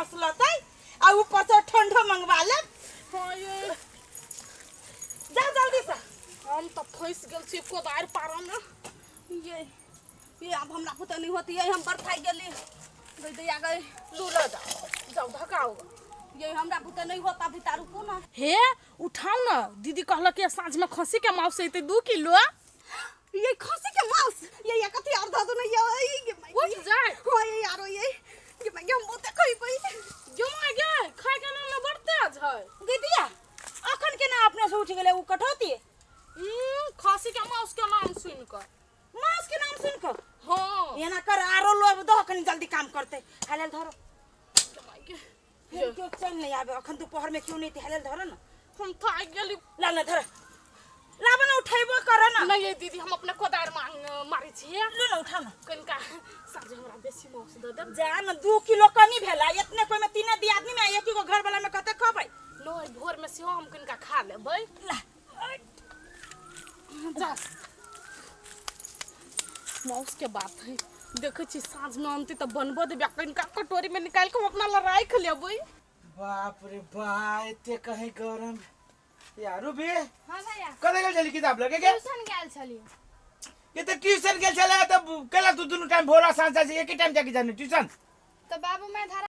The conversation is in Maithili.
मांस लतै आ ऊपर से ठंडो मंगवा लेब। हाँ ये। जा जल्दी से। हम तऽ फंसि गेल छी कोदारि पारऽ मे। ये आब हमरा पुते नहीं होती ये, हम बड़ थाकि गेली गई दैया गई। लू लऽ जाओ, जाओ धकाओ। ये हमरा पुते नहीं होता अभी, तारू को ना। हे उठाउ न, दीदी कहलक कि साँझ में खस्सी के मांस एतै 2 किलो। ये खस्सी के मांस ये ये कथी और दो नहीं ये ये my. उठ जाए। हां ये यारो ये ये my, हम बहुते खइबै। जो my गे, खाय के नाम में बड़ तेज है। दीदिया अखन केना अपने से उठ गेलै उ कटौती? खस्सी के मांस के नाम सुन कऽ। मांस के नाम सुन कऽ? हाँ। एना कर आरो लोग दह कनी जल्दी काम करते। हलेल धरो। फिर क्यों चल नहीं आवे अखन दोपहर में, क्यों नहीं ते? हलेल धरो ना। हम थाक गेली। ला ना धर, लाब ना, उठेबो कर ना। नहीं ये दीदी, हम अपने कोदार मांग मारे छियै। लो ना, उठा ना। कनिका साँझ हमरा बेसी मांस दऽ देब। जा ना, 2 किलो कनी भेला इतने कोई में, 3 दियादनी में एक गो घर वाला में कते खबै? नहीं, भोर में सेहो हम कनिका खा लेबै। ला जा, माउस के बात है, देखै छी साँझ में आनतै तऽ बनबऽ देबै आ कनिका कटोरी में निकालि कऽ हम अपना लए राखि लेबै। बाप रे बा, एते कहीं गरम यार। रूबी। हाँ भैया। कतऽ गेल छली किताब लगे के? ट्यूशन गेल छलियै। ये तऽ ट्यूशन गेल छलै तऽ केला तू दुनू टाइम भोर आ साँझ जाइ छै, एके टाइम जाके जाने ट्यूशन? तऽ बाबू मैं धरा